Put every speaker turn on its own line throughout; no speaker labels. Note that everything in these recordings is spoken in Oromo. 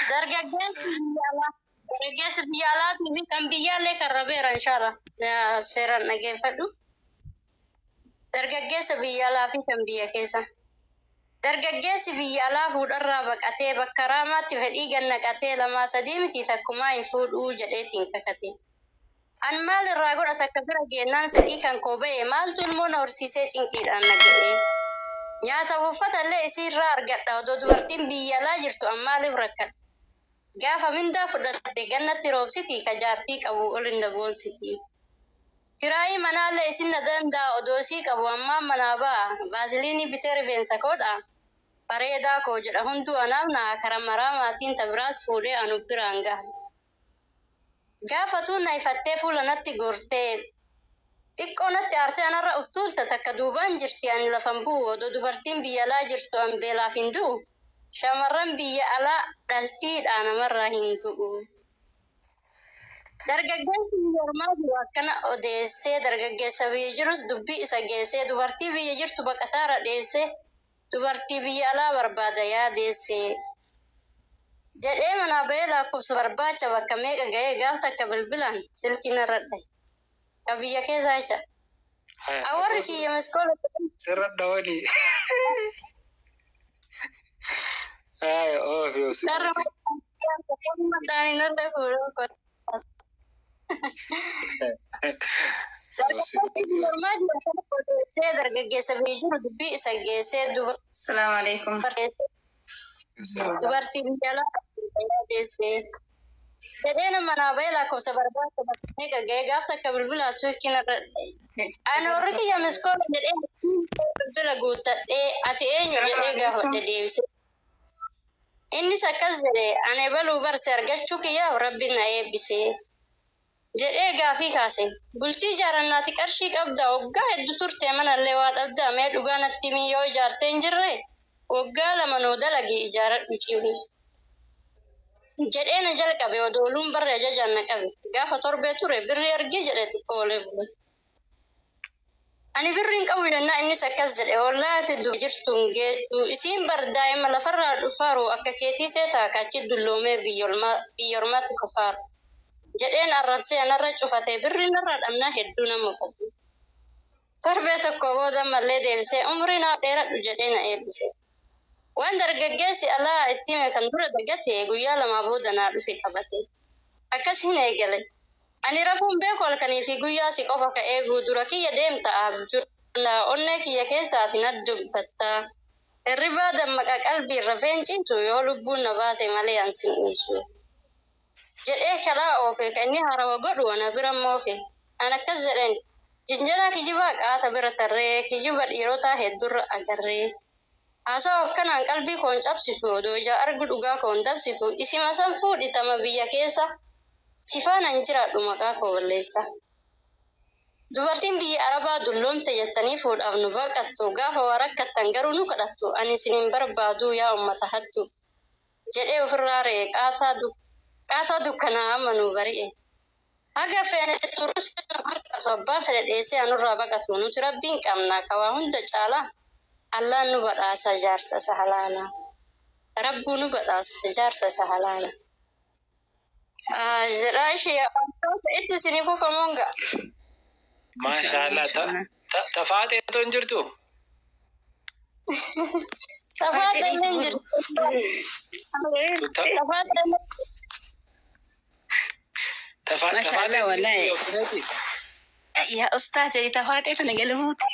Dargaggeessi biyya alaa. Dargaggeessi biyya alaatii fi kan biyyaallee kan rabeera inshallah. Seeraan dhageeffadhu. Dargaggeessa biyya alaa fi kan biyya keessa. Dargaggeessi biyya alaa fuudharraa baqatee bakka raamaatti fedhii gannaqatee lamaa sadii miti takkumaa hin fuudhuu jedheetiin kakate. An maal irraa godha takka bira geennaan fedhii kan koo ba'e maaltu ilmoo na horsiisee cinqiidhaan na ga'e. Nyaataaf uffata illee isiirraa argadha odoo dubartiin biyya alaa jirtu an maaliif rakkadha. Gaafa mindaa fudhatte gannatti roobsiti ka jaartii qabu ol hin daboonsiti. Kiraayii manaallee isin na danda'a odoo isii qabu ammaan manaa ba'a vaaziliinii bitee rifeensa koodha. Bareedaa koo jedha hunduu anaaf na kara maraa maatiin ta biraas fuudhee anu biraan gaha. Gaafa tuun na ifattee fuula natti gortee xiqqoo natti aartee anarra of tuulta takka duubaan jirti ani lafan bu'u odoo dubartiin biyya alaa jirtu an beelaaf hin du'u. Shamarran biyya alaa dhaltiidha namarraa hin du'u. Dargaggeessi biyya ormaa jiru akkana odeessee dargaggeessa biyya jirus dubbii isa geessee dubartii biyya jirtu baqataara dheessee dubartii biyya alaa barbaada yaadeessee. Jedhee manaa bahee lakkoofsa barbaacha bakka meeqa ga'ee gaaf takka bilbilaan silkii narra dhahe. Ka biyya keessaa jecha. Awwarri kiyya miskoola
Sirra dhawani. Ay, oofi
Sarara narra fuudhuu. Dargaggeessi biyya ormaa jiru akkana odeessee dargaggeessa biyya jiru dubbii isa geessee
Assalamu alaikum.
dubartii biyya alaa yaadeessee. Jedhee nama manaa bahee lakkoofsa barbaacha bakka meeqa ga'ee gaaf takka bilbilaan silkii narra dhahe. Ani warri kiyya miskoola jedhee bilbila guuttadhee ati eenyu jedhee gaafadhe deebise. Innis akkas jedhe ani baluu barse argachuu kiyyaaf rabbi na eebbise. Jedhee gaafii kaase. Bultii ijaarannaati qarshii qabda waggaa hedduu turte manallee waa dhabdaa mee dhugaa natti himi yoo ijaartee hin jirre waggaa lama nuu dalagi ijaaradhu cimi. Jedhee na jalqabe odooluun barre ajajaan na qabe. Gaafa torbee ture birrii argee jedhe xiqqoo olee bule. Ani birri hin qabu jennaan innis akkas jedhe wallahi ati jirtu hin geettu isiin bar daa'ima lafarraa dhufaaru akka keetii seetaa kaachi dulloomee biyya ormaatti kufaaru. Jedheen arrabsee anarra cufatee birri narra dhabnaa hedduu nama uffate. Torbee tokko booda ammallee deebisee umrii naa dheeradhu jedhee na eebbise. Waan dargaggeessi alaa itti hime kan dura dagate guyyaa lamaa booda naa dhufe qabate. Akkas hin eegale. Ani rafuun beeku halkanii fi guyyaa si qofa ka eeguu dura kiyya deemta abjuudha onnee kiyya keessaati na dubbatta. Hirribaa dammaqa qalbii rafeen ciisu yoo lubbuun na baate malee an sin dhiisu. Jedhee kalaa oofe kan inni harawa godhu ana bira moofe. An akkas jedheen jinjanaa kijibaa qaata bira tarree kijiba dhiirotaa heddurra agarree. Haasawa akkanaan qalbii koon cabsitu odoo ija argu dhugaa koon dabsitu isima san fuudhi tama biyya keessa sifaanan jiraadhu maqaa koo balleessa. Dubartiin biyya Arabaa dulloomte jettanii fuudhaaf nu baqattu gaafa waa rakkattan garuu nu kadhattu ani isin hin barbaadu yaa ummata hattu jedhee ofirraa re'e qaataa dukkanaa amma nu bari'e. Haga feene turus hanqatu abbaan fedhe dheessee anurraa baqatu nuti rabbiin qabna ka waa hunda caalaa Allaan nu badhaasa jaarsa isa halaala. Rabbuu nu badhaasa jaarsa isa halaala. Jedhaa ishee itti isinii fufamuun ga'a.
Maashaallah. Tafaaxee otoo hin jirtu?
Tafaaxee illee hin jirtu. Tafaaxee illee.
Maashaallah wallahi. Yaa ustaaz tafaaxee tana galamuuti.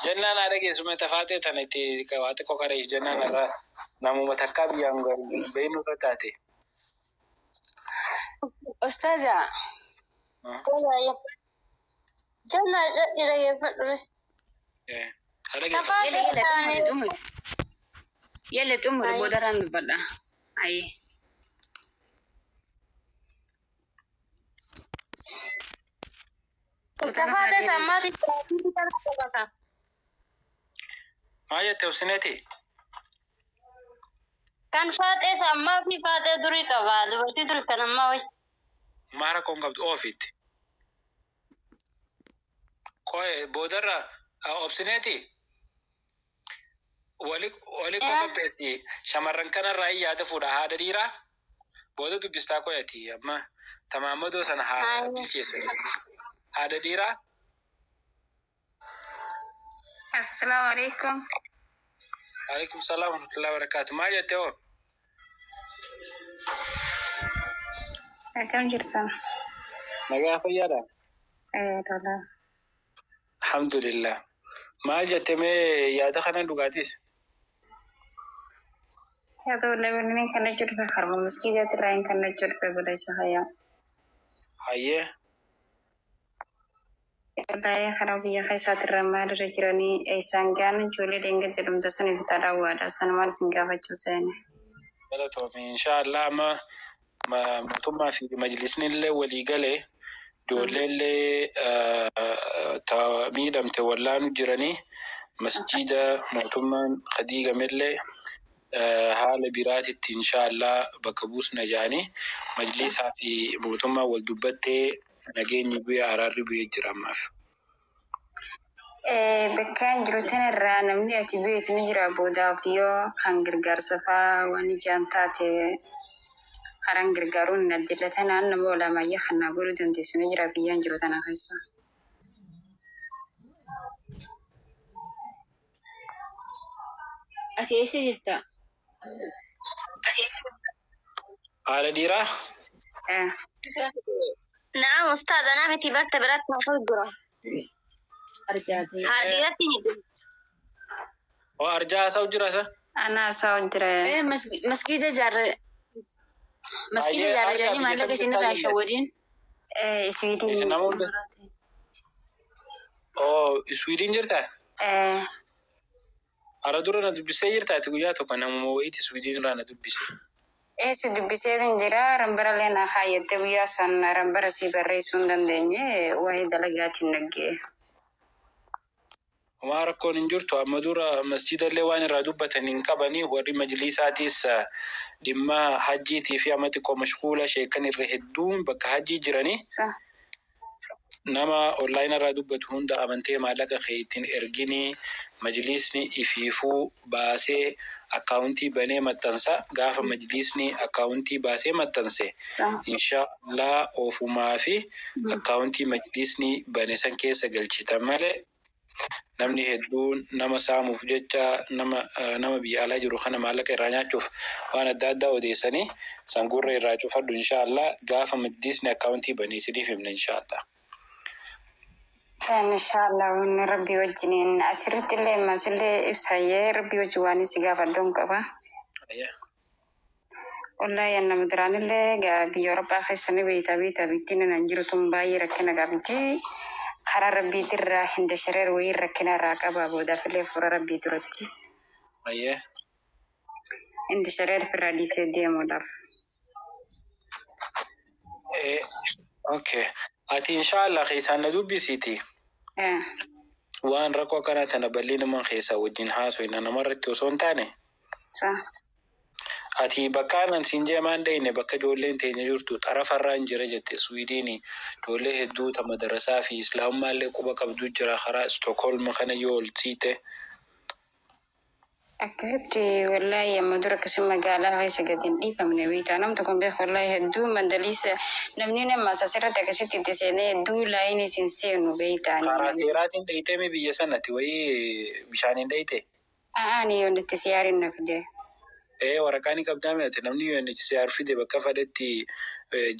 Jennaan haadha keessumaa tafaaxee tana itti waa xiqqoo kareef jennaan irraa namuma takkaa biyyaan beeknu irra taate.
Ustaaza.
Jennaa jedhi dhageeffadhu. Tafaaxee taane.
Yalla xumuri boodarraan dubbadha. Ayi.
Tafaaxee sammaati qabata.
Maal jette obsineeti?
Kan faaxee ammaa fi faaxee durii qaba. Dubartii durii kan ammaa wayi.
Maara koon qabdu oofitti. Qo'ee boodarra obsineeti? Wali qopheessi shamarran kanarraa yaada fuudha haadha dhiiraa booda dubbistaa qoyati amma tamaamadoo sana haa bilcheessan haadha dhiiraa.
Assalaamu alaikum.
Alaikum salaam wa rahmatullahi wa barakaatu. Maal jettee hoo?
Akkam jirtan?
Nagaa fayyaadha.
Tola.
Alhamdulillah. Maal jettee mee yaada kana dhugaatis?
Yaada wallaahi kana jedhu harma maskiijaatti irraa hin kana jedhu bala isa hayyaa.
Hayyee.
Wallaahi karaa biyya keessaatti irraa maalirra jiranii isaan gaan ijoollee dheengadde dhumte saniif dhadhaawwaadha. Sana maal isin gaafachuu seene?
Galatoomi. Inshaallah amma mootummaa fi majlisni illee walii galee ijoollee illee miidhamte wallaanu jiranii masjida mootummaan kadiigamellee haala biraatitti inshaallah bakka buusna jaanii majlisaa fi mootummaan wal dubbattee nageenyi bu'ee araarri bu'ee jira ammaaf.
Bakkaan jiru tanarraa namni ati beektu ni jira boodaaf yoo kan gargaarsa fa'aa waan ijaan taate karaan gargaaruun addilla tanaan nama olaamaayyaa kan naa godhuu dandeessu ni jira biyyaan jiru tana keessa.
Ati eessa jirta?
Haadha dhiiraa.
Naam ustaaz anaa miti barta biratti haasa'u jira.
Arjaatee.
Haadha dhiiratti miti.
Oo arjaa haasa'u jira isa?
Ana haasa'u jira.
Masgiida ijaarre. Masgiida ijaarre jedhanii maallaqa isin irraa shawwadiin.
Iswiidin.
Namoonni. Oo Iswiidin jirtaa? Hara dura na dubbisee jirta ati guyyaa tokko namuma wayiiti Iswiidin irraa na dubbise.
Eessi dubbiseetin jira rambara lee kaayyadde guyyaa san rambara si barreessuu hin dandeenye waa'ee dalagaatiin naggee.
Homaa rakkoon hin jirtu amma dura masjidallee waan irraa dubbatan hin qabanii warri majlisaatis dhimma hajjiitii fi amma xiqqoo mashquula sheekan irra hedduun bakka hajjii jiranii nama onlaayinii irraa dubbatu hunda amantee maallaqa kee ittiin erginii majlisni ifiifuu baasee akkaawuntii banee maxxansa gaafa majlisni akkaawuntii baasee maxxanse inshaallah ofumaa fi akkaawuntii majlisni bane san keessa galchita malee namni hedduun nama saamuuf jecha nama biyya alaa jiru kana maallaqa irraa nyaachuuf waan adda addaa odeessanii sangurra irraa cufadhu inshaallah gaafa majlisni akkaawuntii banee isiniif himna inshaallah.
Inshaallah wanni rabbii wajjiniin asirratti illee ammas illee ibsayyee rabbii wajjin waan si gaafadhuun qaba. Wallaahi nama duraan illee biyya Awurooppaa keessa ni beektaa beektaa bittiin nan jiru tun baay'ee rakkina qabdi. Karaa rabbiitirraa hin dashareer wayii rakkina irraa qaba boodaaf illee fuula rabbii duratti. Hin dashareer ofirraa dhiisee deemuudhaaf.
Okay. Ati inshaallah keessaan na dubbisiiti. Waan rakkoo akkanaa tana bal'inuma keessaa wajjin haasofna namarratti osoo hin taane. Ati bakka anan siin jee maan dhayne bakka ijoolleen teenya jirtu xarafarraa hin jira jette Swiidinii ijoollee hedduu ta madarasaa fi islaamummaallee quba qabdu jira karaa Stookholm kana yoo ol siite.
Akkasitti wallaahi amma dura akkasi magaalaa keessa gadi hin dhiifamne beektaa namni kun beeku wallaahi hedduu mandaliisa namni nama asirratti akkasitti itti seenee hedduu laayin isin seenu beektaa.
Karaa seeraatiin dhayitee mi biyya sanatti wayii bishaaniin dhayite?
Ani walitti siyaarin na fide.
Waraqaa ni qabdaa mi'ate namni UNHCR fide bakka fedhetti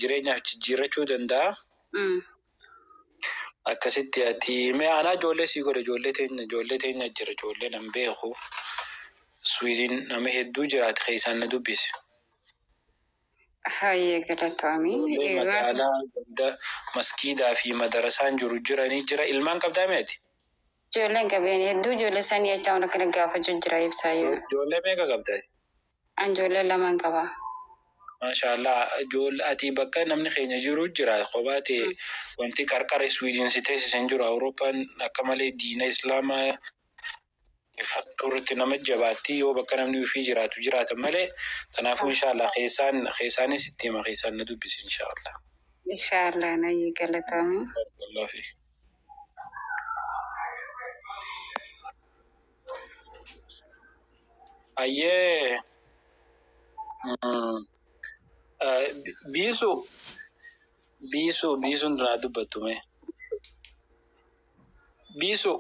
jireenyaaf jijjiirrachuu danda'a. Akkasitti ati mee anaa ijoollee sii godhe ijoollee teenya jira ijoollee nan beeku. Swiidin nama hedduu jiraate keessaan na dubbise.
Hayyee galatoomii.
Magaalaa ganda maskiidaa fi madarasaan jiru jiranii jira. Ilmaan qabdaa mi'ati?
Ijoolleen qabeen hedduu ijoollee sanii acha waan akkana gaafachuu jira ibsaayyuu.
Ijoollee meeqa qabdaa?
An ijoollee lamaan qaba.
Maashaallah ijoollee ati bakka namni keenya jiru jira kophaa ta'e wanti qarqara Swiidin si teessisan jiru Awurooppaan akka malee diina Islaamaa turte nama jabaatti yoo bakka namni ofii jiraatu jiraatan malee kanaafuu inshaallah keessaanis itti hima keessaan na dubbisi inshaallah.
Inshaallah nayyii galatoomii.
Barakallahu fiik. Ayyee. Biisu. Biisu biisuun duraa dubbattu mee. Biisu.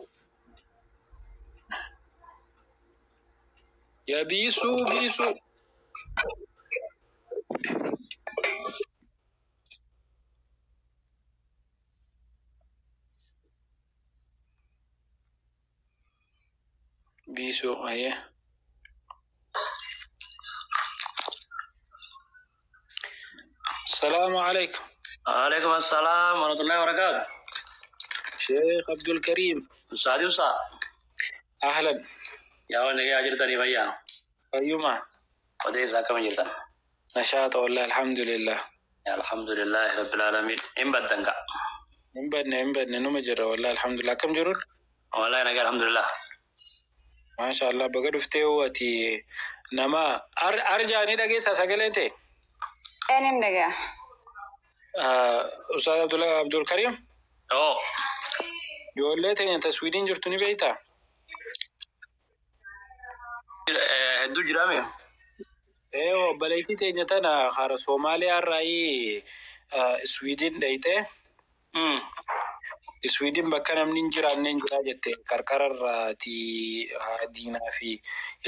Yaa biisu biisu. Biisu ayyee. السلام عليكم.
وعليكم السلام ورحمة الله وبركاته.
شيخ عبد الكريم.
أستاذ يوسف.
أهلا.
يا ولد يا جرتني بيا.
أيما.
ودي كم جرتن.
نشاط والله الحمد لله.
يا الحمد لله رب العالمين. إن بدنك.
إن بدنا إن بدنا نمجر والله الحمد لله. كم جرون؟
والله أنا الحمد لله.
ما شاء الله بقدر فتوتي نما أرجع ندقي ساسقلتي.
Een dhagaa.
Ustaaz Abdul Karim.
Oo.
Ijoollee teenya taswiidin jirtu ni beektaa?
Hedduu jiraame.
Ee obboleettii teenya tana hara Soomaaliyaa irraa Swiidin dhayitee. Swiidin bakka namni hin jiraanne hin jiraa jette qarqara irraati diinaa fi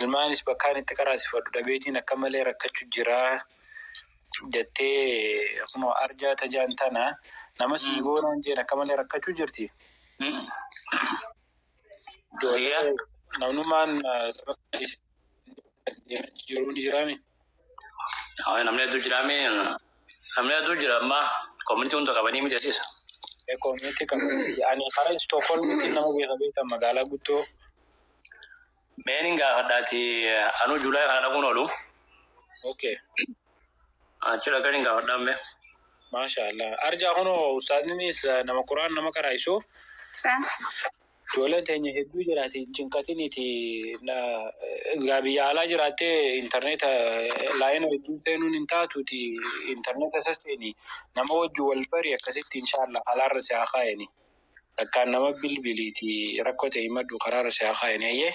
ilmaanis bakkaan itti qaraasifadhu dhabeetiin akka malee rakkachuu jiraa. Jettee kunoo arjaa tajaan tana nama sii goonaan jeen akka malee rakkachuu jirti. Namnummaan jiru ni jiraame.
Namni hedduu jiraame. Namni hedduu jira amma koomunitii hunda qabanii miti asiis.
Koomunitii qabanii. Ani karaa Istookholmitti nama beeka beekan magaalaa guddoo.
Meen hin gaafadhaati anuu Juulaay kana dhaquun oolu.
Okay.
Achi dhaqan hin gaafadhaan mee.
Maasha Allah. Arjaa kunoo ustaazninis nama Quraan nama qaraa'isu. Ijoolleen teenya hedduu jiraati cinqatiniiti egaa biyya alaa jiraattee intarneeta laayina hedduu seenuun hin taatuuti intarneeta sasteeni nama wajji wal bari akkasitti inshaallah halaarra si haa kaayani. Takkaan nama bilbiliiti rakkoo ta'e himadhu karaarra si haa kaayani ayyee.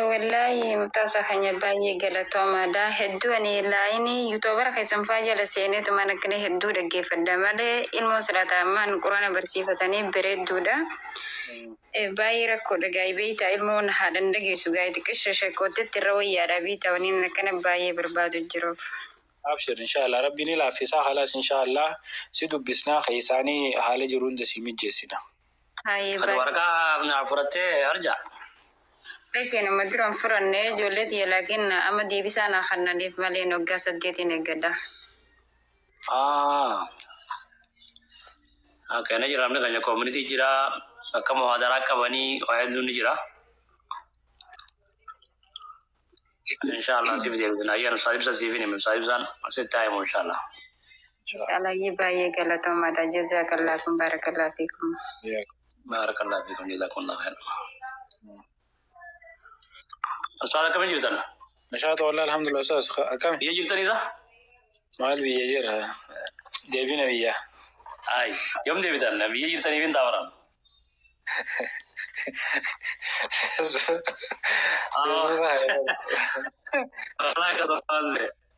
Wallahi mutaasa keenya baay'ee galatoomaadha. Hedduu ani laayinii yuutuubara keessan fa'aa jala seeneetu mana kana hedduu dhaggeeffadha malee ilmoo silaataa ammaan quraana barsiifatanii bareedduudha. Baay'ee rakkoodha gaa'ii beektaa ilmoon haadhan dhageessu gaa'ii xiqqisha shakkootti irra wayyaadha beektaa waniin akkana baay'ee barbaadu jiruuf.
Abshir inshaallah rabbiin laaffisaa haalaas inshaallah si dubbisnaa keessaanii haala jiru hunda si mijeessina.
Waraqaa fudhattee arjaa.
Lakin amma duraan furannee ijoollee tiyya laakiin amma deebisaa naa kannaniif malee waggaa 8 eeggadha.
Akkana jira namni keenya koomunitii jira akka muhaadaraa qabanii waa hedduun ni jira. Inshaallah siif deebisna ayyaan ustaaz ibsa siif hin himu ustaaz ibsaan asitti haa himu inshaallah.
Inshaallah baay'ee galatoomaadha. Jazaakallaa kun baarakallaa fiikum.
Baarakallaa fiikum jazaakallaa khayr. Ustaaz akkamiin jirtan?
Nashaata wallah alhamdulillah ustaaz akkam?
Biyya jirtaniisa?
Maal biyya jira? Deebina biyya.
Ay, yoom deebitan? Biyya jirtaniif hin taabaran.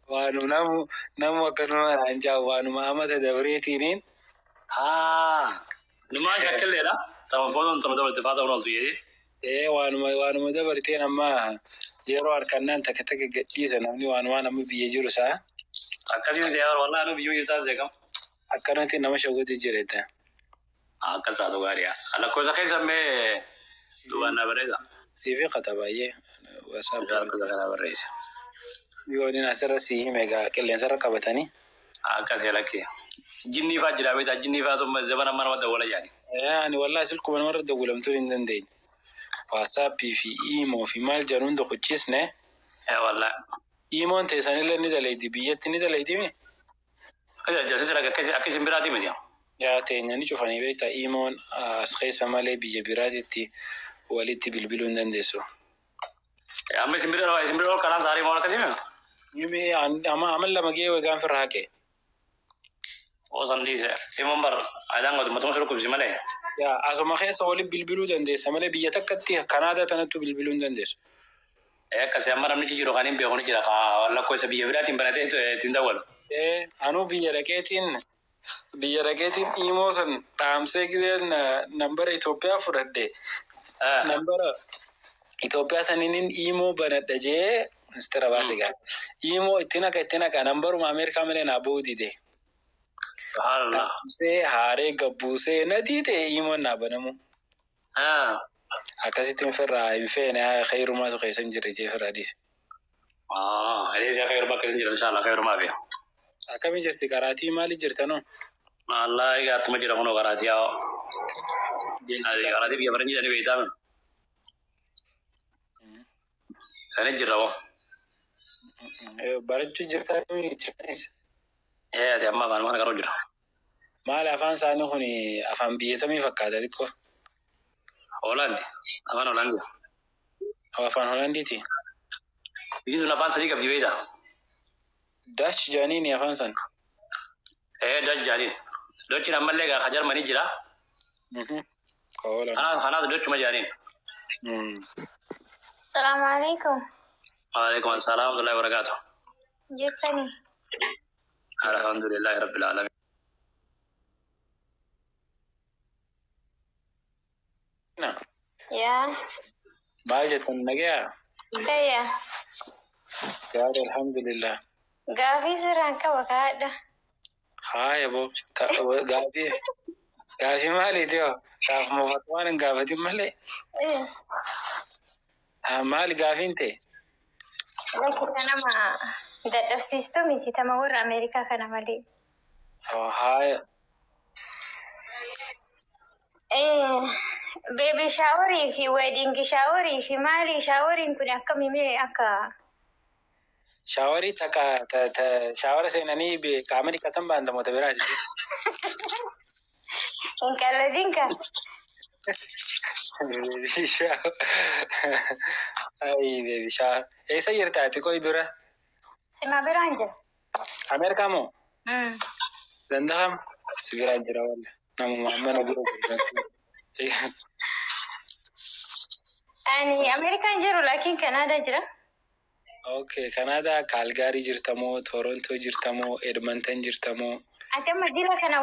Waanuma namu akkanuma anjaa waanuma amata dabreetiiniin.
Numaa shakkilleedha. Tama footoon tama dabarte faa ta'uun oltu jedhee.
Waanuma dabarteen amma yeroo harkannaan takka takka gadhiisa namni waanuma nama biyya jiru isaa.
Akkasiin seera wallahi nu biyyuu jirtaan seekam.
Akkanatti nama shawwatu jireeta.
Akkas haa ta'u gaariidha. Lakkoofsa keessa mee duubaan na barreessa.
Siifi qata baay'ee.
Lakkoofsa kana barreessa.
Yooniin asirra si hime egaa qilleensarra qabatanii.
Akkas lakkee. Jinnii fa'aa jira beektaa jinnii fa'aa tumma zabana amma nama dawwala jaani.
Ani wallahi silkuma namarra dawwalamtuu hin dandeenye. Waatsaappii fi iimoo fi maal jedhu hunda kuchisne.
Wallahi.
Iimoon teessanillee ni dalayti biyyatti ni dalayti mi?
Akka isin biraati miti.
Yaa teenya ni cufanii beektaa iimoon as keessa malee biyya biraatitti walitti bilbiluu hin dandeessu.
Amma isin bira ol kanaan saarii maal akkasii mi?
Amma lama gahee egaan firra haqe.
Osoo dhiise imoon bar ayidaan godhu matuma sirkubsi malee.
Yaa asuma keessa walitti bilbiluu dandeessa malee biyya takkatti Kanaadaa tanattu bilbiluu hin dandeessu.
Akkasii amma namni jiru kan hin beeku ni jira. Lakkoofsa biyya biraatiin baratee ittiin dawwalu.
Anuu biyya dhaqeetiin imoo san dhaamsee giseen nambara Itoophiyaa fudhadhe. Nambara Itoophiyaa saniin imoo banadha jee ministeera baase gaa. Imoo itti naqa nambaruma Ameerikaa malee naa ba'uu dide.
Subhanallah.
Dhaamsee haaree gabbuusee na diide imoon naa banamu. Akkasitti ofirraa hin feene, khayrumaatu keessa hin jirre jee ofirraa dhiise.
Elee khayrumaa akka hin jiru, inshallah khayrumaa fi.
Akkamii jirti qaraatii, maali jirtanoo?
Allah, egaa attuma jira kunoo qaraatii haa. Qaraatii biyya faranjii jedhanii beektaa. Sani jirra hoo.
Barachuu jirtaa jirtanis?
Ee, ati amma afaan kana qaroo jira.
Maali, afaan isaanii kun afaan biyyatamii fakkaata xiqqoo?
Hoolaandi. Afaan Hoolaandi.
Afaan Hoolaandiiti.
Biyyi sun afaan sadii qabdi, beektaa?
Dutch jaaniini afaan san.
Ee, Dutch jaaniin. Dutchiin ammallee egaa ka Jarmanii jira.
Hoolaan.
Kanaaf Dutchuma jaaniin.
Salaamu alaikum.
Waalaikum assalam wa rahmatullahi wa barakaatuh.
Jirtani?
Alhamdulillahi rabbil alamin.
Yaa.
Maal jettan, nagayaa?
Gayya.
Gaarii, alhamdulillah.
Gaafii sirraan qaba kaadha.
Haaya bo. Gaafii maaliiti hoo? Gaafuma fatwaan hin gaafatin malee. Maali gaafiin ta'e?
Lakki, nama dadhabsiistuu miti, tama warra Ameerikaa kana malee.
Haaya.
Baby showerii fi wedding showerii fi maali showeriin kun akkamimee akka
Showerii takka showera seenanii qaama dhiqatan baantamoota biraati.
Hin qalladin ka.
Baby shower. Ayi, baby shower. Eessa jirta ati qoy dura?
Sima biraan jira.
Ameerikaa moo? Danda'am? Si biraan jira walla. Namuma amma na bira jira.
Ani Ameerikaan jiru, laakiin Kanaadaa jira.
Okay, Kanaadaa Kaalgaarii jirtamoo, Torontoo jirtamoo, Edmonton jirtamoo?
Ati amma dila kana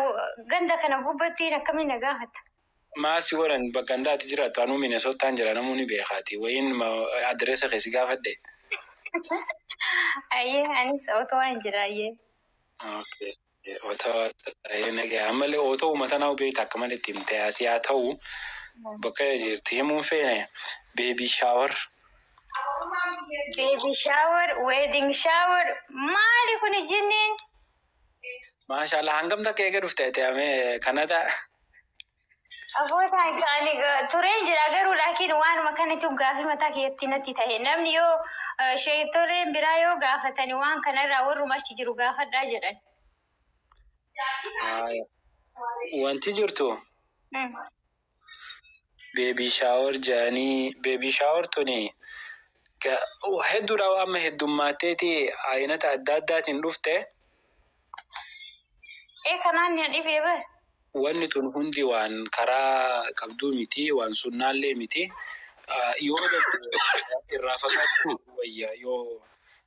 ganda kana gubbattiin akkamiin na gaafatta?
Maal si godhan, bakka handaa ati jiraattu anuu Minesotaan jira, namoonni beekaati. Wayiin adreesa kee si gaafadhe.
Ayyee, anis Otowaan jira, ayyee.
Okay. Otoo ammallee otoo uummata naa beekta akka malee itti himte asii haa ta'u, bakka jirti himuun feene, baby shower.
Baby shower, wedding shower, maali kuni jinneen?
Maashaallah, hangam takka eega dhufte ati amee Kanadaa?
Afoota ani tureen jira garuu, laakiin waanuma kanatti gaafii mataa keetti natti ta'e, namni yoo sheektoleen biraa yoo gaafatani waan kanarraa warruma achi jiru gaafadhaa jedhan.
Wanti jirtu baby shower jedhanii, baby shower tuni hedduudha, amma heddummaatteeti ayinata adda addaatiin dhufte.
Ee, kanaan na dhibee bar.
Wanni tun hundi waan karaa qabduu miti, waan sunnaallee miti. Yoo dandeenye irraa fagaachuu wayya,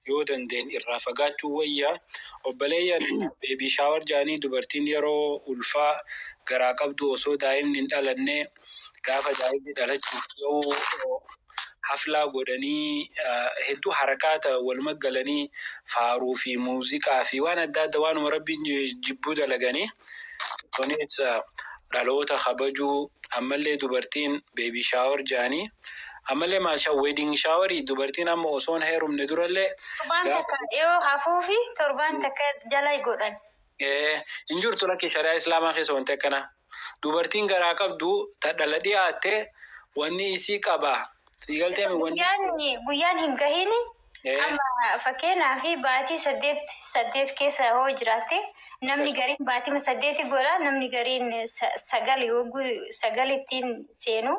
yoo dandeenye irraa fagaachuu wayya. Obboleeyyan, baby shower jedhanii dubartiin yeroo ulfaa garaa qabdu, osoo daa'imni hin dhalanne, gaafa daa'imni dhalachuuf yoo haflaa godhanii, hedduu harakaata waluma galanii, faaruu fi muuziqaa fi waan adda addaa, waanuma rabbiin jibbuu dalaganii. Kunis dhaloota kabajuu, ammallee dubartiin baby shower jedhanii, ammallee maal wedding showerii, dubartiin amma osoo hin heerumne durallee
Torbaan takka yoo hafuu fi torbaan takka jala godhan.
Hin jirtu, lakki, shari'aa islaamaa keessa wanti akkanaa. Dubartiin garaa qabdu ta dhala dhiyaatte wanni isii qaba. Sii galtee mi wanni?
Guyyaan hin gahini. Amma fakkeenyaaf baatii 8 keessa hoo jiraatte, namni gariin baatii 8 godha, namni gariin 9, yoo 9 ittiin seenu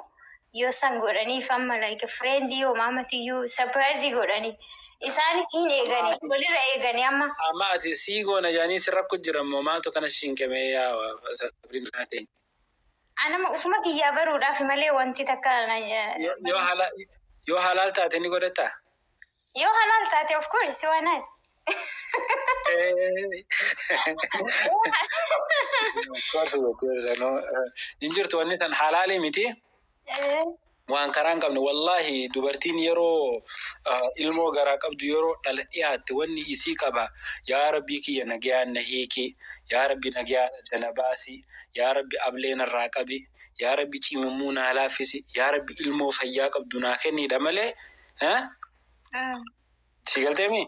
yoo san godhaniif, amma like friendii yoo maamatiyyuu surprise godhanii isaanis hin eegani, walirra eegani amma.
Amma ati sii goona jedhanii si rakku jira moo maaltu kana shinqamee yaa Sabrina ta'e?
Anama ufuma kiyyaa baruudhaaf malee wanti takka
Yoo halaal taate ni godhataa?
Yoo halaal taate, of course, why not?
Of course, of course, no. Hin jirtu wanni tan halaalii miti. Waan karaa hin qabne, wallahi, dubartiin yeroo ilmoo garaa qabdu, yeroo dhala dhiyaatte, wanni isii qaba: "Yaa Rabbii kiyya, nagayaan na hiiki, yaa Rabbi, nagayaan adda na baasi, yaa Rabbi, ablee narraa qabi, yaa Rabbi, cimimuu naa laaffisi, yaa Rabbi, ilmoo fayyaa qabdu naa kennidha" malee. Si galteemi?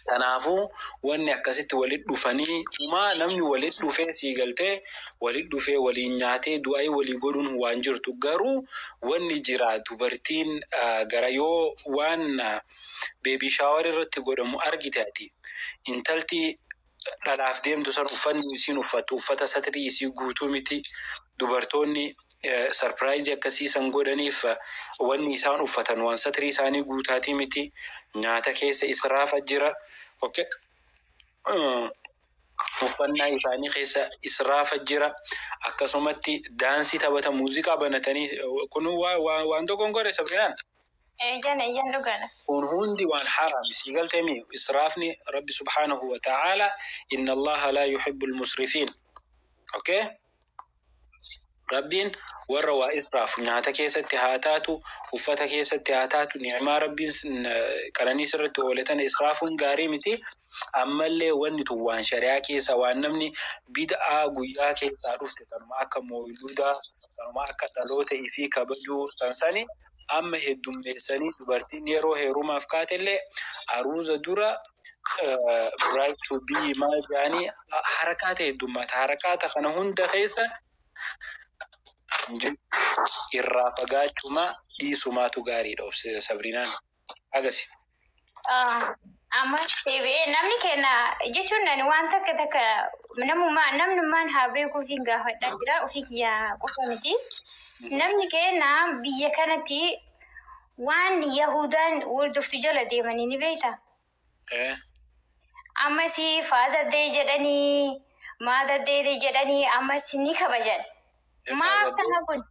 Kanaafuu wanni akkasitti walitti dhufanii uumaa namni walitti dhufee, sii galtee, walitti dhufee waliin nyaatee du'aa walii godhuun waan jirtu. Garuu wanni jira, dubartiin gara yoo waan baby shower irratti godhamu argite, ati intalti dhalaaf deemtu san uffanni isiin uffattu uffata satrii isii guutuu miti. Dubartoonni surprise akkasii san godhaniif wanni isaan uffatan waan satrii isaanii guutaatii miti. Nyaata keessa israafa jira. Okay. Uffannaa isaanii keessa israafa jira. Akkasumatti daansii taphata, muuziqaa banatanii, kun waan tokkoon godhe, Sabrinaan.
Eeyyan, eeyyan, dhugaadha.
Kun hundi waan haram, si galteemi? Israafni Rabbi subhaanahu wa ta'ala, inna Allaha laa yuhibbu almusrifiin. Okay? Rabbiin warra waa israafu, nyaata keessatti haa taatu, uffata keessatti haa taatu, ni'maa Rabbiin qananii sirritti oole tana israafuun gaarii miti. Ammallee wanni tun waan shari'aa keessa waan namni bid'aa guyyaa keessaa dhufte, kanuma akka mooludaa, kanuma akka dhaloota ifii kabajuu sansani amma heddummeessanii, dubartiin yeroo heerumaaf kaatellee aruuza dura bride to be maal jedhanii harakaata heddummaata. Harakaata kana hunda keessa irraa fagaachuuma dhiisumaatu gaariidha, obse Sabrinaan. Agasi.
Amma deebi'ee namni kenna jechuun ani waan takka takka namummaa namnummaan haa beekuuf hin gaafadhaa jira, ofii kiyya qofa miti. Namni kenna biyya kanatti waan Yahudaan hordoftu jala deemanii ni beekta. Ammas Father Day jedhanii, Mother Day jedhanii ammas ni kabajan. Maaf kana kun?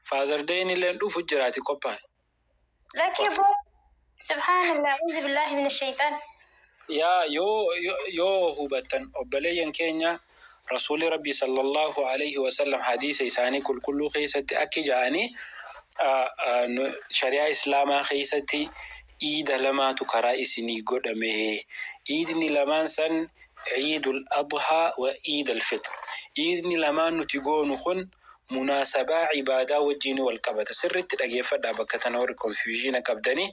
Father Dayn illee dhufu jiraati, qophaa'e.
Lakkee boo. Subhaanallah, auzu billahi min shaytaan.
Yaa yoo hubattan, obboleeyyan keenya, Rasuulli Rabbi sallallahu alayhi wasallam hadiisa isaanii qulqulluu keessatti akki ja'anii, shari'aa Islaamaa keessatti iida lamaatu karaa isinii godhame. Iidni lamaan san Ciidul Adhaa wa Iid al-Fitr. Iidni lamaan nuti goonu kun munaasabaa ibaadaa wajjin wal qabata. Sirriitti dhageeffadhaa bakka tana, warri confusion qabdanii.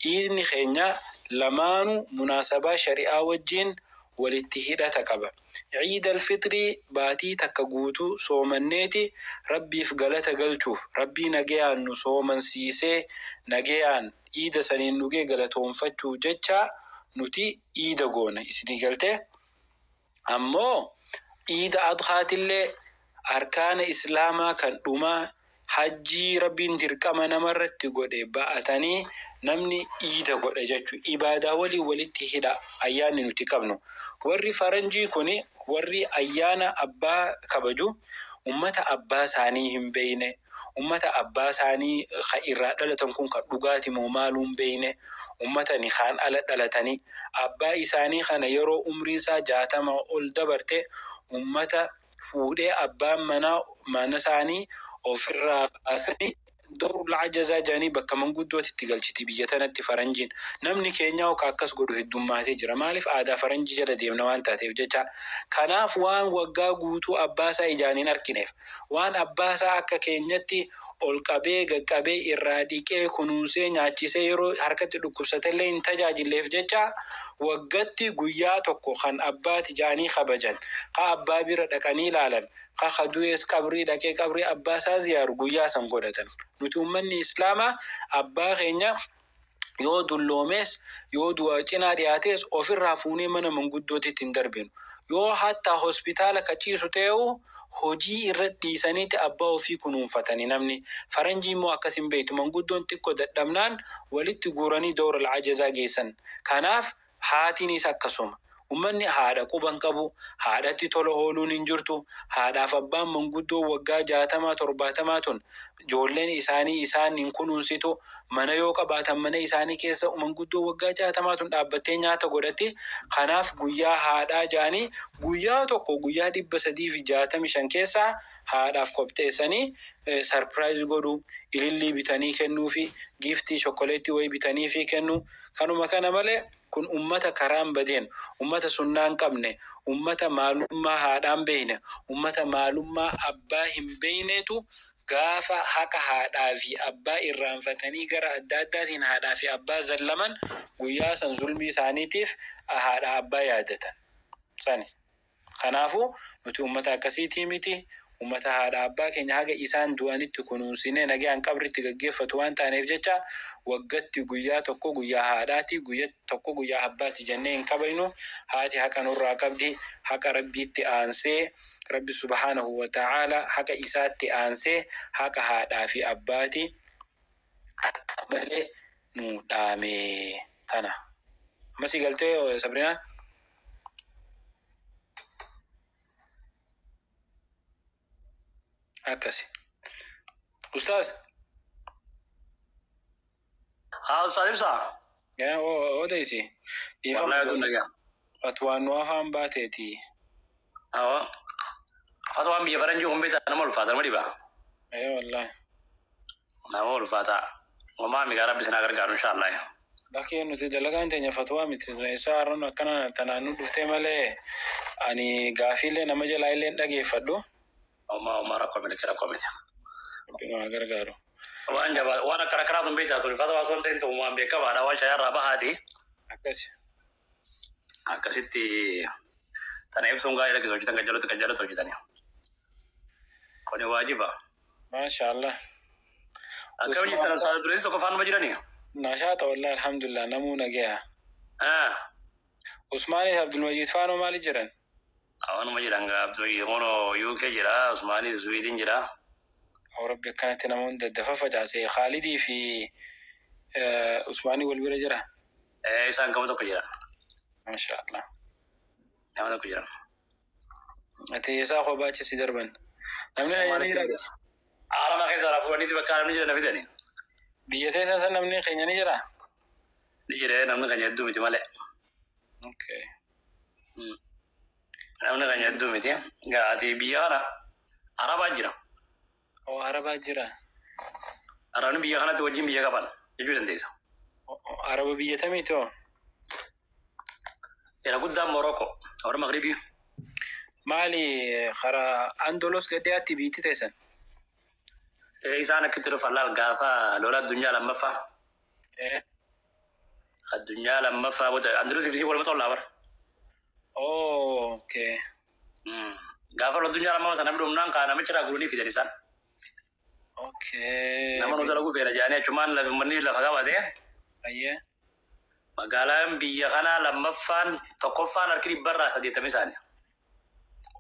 Iidni keenya lamaanuu munaasabaa shari'aa wajjin walitti hidhata qaba. Ciid al-Fitrii baatii takka guutuu soomanneeti Rabbiif galata galchuuf, Rabbii nagayaan nu soomansiisee nagayaan iida saniin nugee galatoonfachuu jecha nuti iida goona. Isinii galtee? Ammoo iida Adhaatillee arkaana Islaamaa kan dhumaa, hajjii Rabbiin dirqama namarratti godhe ba'atanii namni iida godha jechuudha. Ibaadaa waliin walitti hidha ayyaanni nuti qabnu. Warri faranjii kuni, warri ayyaana abbaa kabaju, ummata abbaa isaanii hin beeyne, ummata abbaa isaanii kan irraa dhalatan kun kan dhugaati moo maaluu hin beeyne, ummata ni kaan ala dhalatanii abbaa isaanii kana yeroo umrii isaa 60 ol dabarte ummata fuudhee abbaan manaa mana isaanii ofirraa baasanii Dorul Ajazaa jedhanii bakka manguddootti itti galchiti biyya tanatti faranjiin. Namni keenya ka akkas godhu heddummaatee jira. Maaliif? Aadaa faranjii jala deemna waan taateef jecha. Kanaaf waan waggaa guutuu abbaasaa ijaan hin argineef, waan abbaasaa akka keenyatti ol qabee qaqqabee irraa dhiqee kunuunsee nyaachisee yeroo harkatti dhukkubsatellee hin tajaajilleef jecha, waggatti guyyaa tokko kan abbaati jedhanii kabajan, ka abbaa bira dhaqanii ilaalan, ka kadu'ees qabrii dhaqee qabrii abbaasaa ziyaaru guyyaa san godhatan. Nuti uummanni Islaamaa abbaa keenya yoo dulloomes, yoo du'a cinaa dhiyaates, ofirraa fuunee mana manguddootitti hin darbinu. Yoo hatta hospitaala ka ciisu ta'eu, hojii irra dhiisaniiti abbaa ofii kunuunfatanii namni. Faranjii immoo akkas hin beektu. Manguddoon xiqqoo dadhabnaan walitti guuranii Dooral Ajazaa geessan. Kanaaf haatiinis akkasuma. Uummanni haadha quban qabu, haadhatti tola ooluun hin jirtu, haadhaaf abbaan manguddoo waggaa 60 70 tun ijoolleen isaanii isaan hin kunuunsitu, mana yoo qabaatan mana isaanii keessa manguddoo waggaa 60 tun dhaabbattee nyaata godhatti. Kanaaf guyyaa haadhaa ja'anii guyyaa tokko guyyaa 365 keessaa haadhaaf qopheessanii surprise godhu, ilillii bitanii kennuufi, giiftii chokkoleettii wayii bitaniifi kennu. Kanuma kana malee kun ummata karaan badeen, ummata sunnaa hin qabne, ummata maalummaa haadhaan beekne, ummata maalummaa abbaa hin beeknetu gaafa haqa haadhaa fi abbaa irraanfatanii gara adda addaatiin haadhaa fi abbaa zallaman guyyaa san zulmii isaaniitiif haadha abbaa yaadatan. Sani. Kanaafuu nuti ummata akkasiitii miti. Ummata haadha abbaa keenya haga isaan du'anitti kunuunsinee nagaan qabritti gaggeeffatu waan taaneef jecha waggatti guyyaa tokko guyyaa haadhaati, guyyaa tokko guyyaa abbaati jennee hin kabajnu. Haati haqa nurraa qabdi, haqa rabbiitti aansee rabbi subhaanahu wa ta'aala haqa isaatti aansee haqa haadhaa fi abbaati akka malee nu dhaame tana. Ammasii galtee Sabrinaan? Akkasi. Ustaaz.
Haa Ustaaz ibsaa.
Odeessi.
Wallahi tun dhagaa.
Fatwaan nu afaan baateeti.
Awwa. Fatwaan biyya faranjii kun beektaa nama ulfaata nama dhiba.
Wallahi.
Nama ulfaata. Homaa migaa rabbi sinaa gargaaru inshaallah.
Bakkee nuti dalagaan teenya fatwaa miti. Isaa har'oon akkana tanaan nu dhuftee malee ani gaafiillee nama jalaa illee hin dhageeffadhu.
Homaa rakkoo miti rakkoo miti.
Rabbi nu haa gargaaru.
Waan jabaa waan akkana akkanaa tun beektaa tun fatwaa osoo hin ta'in tun waan beekamaadha waan shayarraa bahaati.
Akkasi.
Akkasitti tana ibsuun gaarii lakkisa hojjetan kan jalatti kan jalatti hojjetani. Kuni waajiba.
Maashaallah.
Akkam jirtan Ustaaz Dureessi tokko faanuma jiranii?
Nashaata wallahi alhamdulillah namuu nagaya. Usmaaniif Abdulmajiid faanoo maali jiran?
Awanuma jiran Abdul hono UK jira, Usmaanis Sweden jira.
Rabbi akkanatti namoonni daddafa facaase Khaalidii fi Usmaanii wal bira jira.
Isaan gama tokko jira.
Maashaallah.
Nama tokko jira.
Ati isaa kophaa achi si darban. Namni keenya ni jira.
Alama keessa lafuu fuudhaniiti bakka namni jira na fidani.
Biyya teessan san namni keenya ni jira.
Ni jira namni keenya hedduu miti malee.
Okay.
Namni keenya hedduu miti. Ati biyya kana Arabaa jira.
Oo Arabaa jira.
Arabni biyya kanatti wajjin biyya qaban jechuu dandeessa.
Araba biyya kamiiti hoo?
Jira guddaan Morocco warra Magribii.
Maali karaa Andolos gadhiyaatti biitti teessan?
Isaan akkitti dhufan laal gaafa lola addunyaa lammaffaa. Addunyaa lammaffaa booda Andalusii fi waluma tollaa bara.
Okay.
Gaafa lola addunyaa lammaffaa sana dhumnaan kaa namicha irraa guuranii fidan isaan.
Okay.
Nama nu dalaguu feena jedhanii achumaan manni lafa qabatee.
Ayyee.
Magaalaan biyya kanaa lammaffaan tokkoffaan harki 180 isaanii.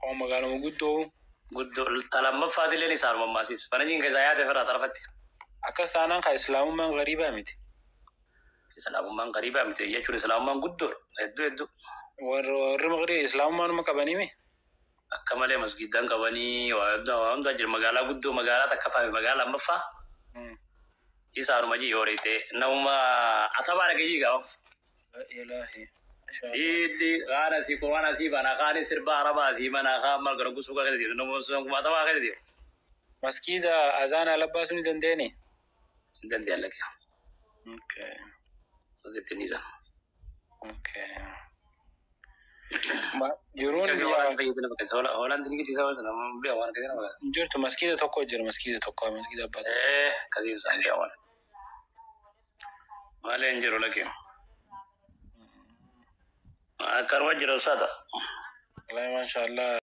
Oo magaaluma guddoo.
Guddoo ta lammaffaatillee isaan mammaasiis. Faranjiin keessaa yaate firraa tarafatti.
Akkas taanaan kaa islaamummaan gariibaa miti.
Islaamummaan gariibaa miti jechuun islaamummaan guddoodha. Hedduu hedduu.
Warri Magribii islaamummaanuma qabanii mi?
Akka malee masgiiddaan qabanii waa hundaa jira magaalaa guddoo magaalaa takkaffaa fi magaalaa lammaffaa. Isaanuma jii horeete namuma asabaa dhagee qaba.
Ilaahi.
Iddi kaan asii quraan asii bana kaan sirba arabaa asii bana kaan maal gara gusuu kan deemu namuma asabaa kan deemu.
Maskiida azaana alabbaasuu ni dandeenye?
Hin dandeenye lakke.
Okay.
Sodeetti ni isa.
Okay. Jiruun biyya
Hoolaan ni giddisa waan waan akkasii nama.
Jirtu maskiida tokko jira maskiida tokko maskiida abbaa.
Akkasii isaan biyya waan. Malee hin jiru lakke. Akkanuma jira usaata.
Wallahi maashaallah.